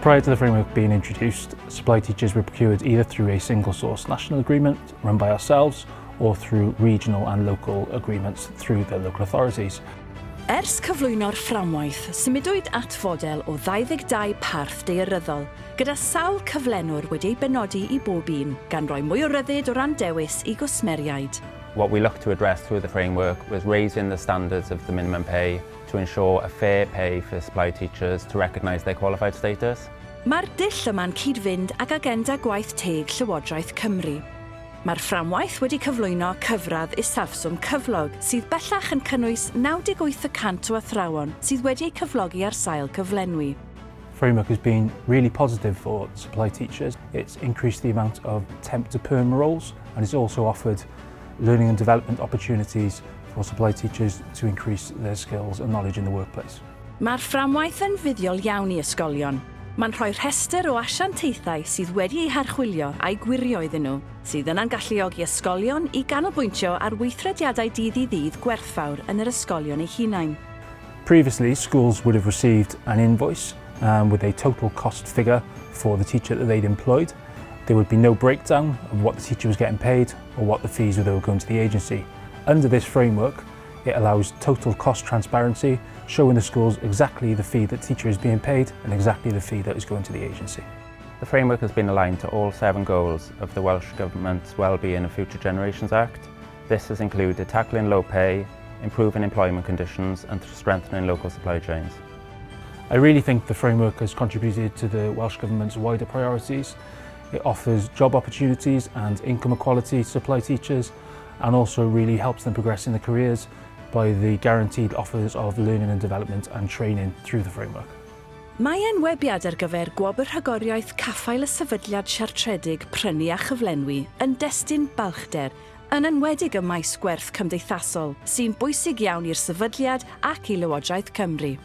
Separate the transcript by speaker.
Speaker 1: Prior to the framework being introduced, supply teachers were procured either through a single source national agreement run by ourselves or through regional and local agreements through the local authorities.
Speaker 2: Ers cyflwyno'r fframwaith, symudwyd at fodel o 22 parth daearyddol, gyda sawl cyflenwr wedi ei benodi i bob un, gan roi mwy o ryddid o ran dewis i gwsmeriaid.
Speaker 3: What we looked to address through the framework was raising the standards of the minimum pay to ensure a fair pay for supply teachers to recognise their qualified status.
Speaker 2: Mae'r dull yma'n cyd-fynd ag agenda gwaith teg Llywodraeth Cymru. Mae'r fframwaith wedi cyflwyno cyfradd isafswm cyflog, sydd bellach yn cynnwys 98 y cant o athrawon sydd wedi eu cyflogi ar sail cyflenwi.
Speaker 1: Framework has been really positive for supply teachers. It's increased the amount of temp to perm roles and it's also offered learning and development opportunities for supply teachers to increase their skills and knowledge in the workplace.
Speaker 2: Mae'r fframwaith yn fuddiol iawn i ysgolion. Mae'n rhoi rhestr o asiantaethau sydd wedi eu harchwilio a'u gwirio iddyn nhw, sydd yna'n galluogi ysgolion i ganolbwyntio ar weithrediadau dydd i ddydd gwerthfawr yn yr ysgolion eu hunain.
Speaker 1: Previously, schools would have received an invoice with a total cost figure for the teacher that they'd employed. There would be no breakdown of what the teacher was getting paid or what the fees were that were going to the agency. Under this framework, it allows total cost transparency, showing the schools exactly the fee that teacher is being paid and exactly the fee that is going to the agency.
Speaker 3: The framework has been aligned to all seven goals of the Welsh Government's Wellbeing of Future Generations Act. This has included tackling low pay, improving employment conditions and strengthening local supply chains.
Speaker 1: I really think the framework has contributed to the Welsh Government's wider priorities. It offers job opportunities and income equality to supply teachers and also really helps them progress in their careers by the guaranteed offers of learning and development and training through the framework.
Speaker 2: Mae enwebiad ar gyfer Gwobr Rhagoriaeth Caffael y Sefydliad Siartredig Prynu a Chyflenwi yn destun balchder, yn enwedig ym maes gwerth cymdeithasol, sy'n bwysig iawn i'r sefydliad ac i Lywodraeth Cymru.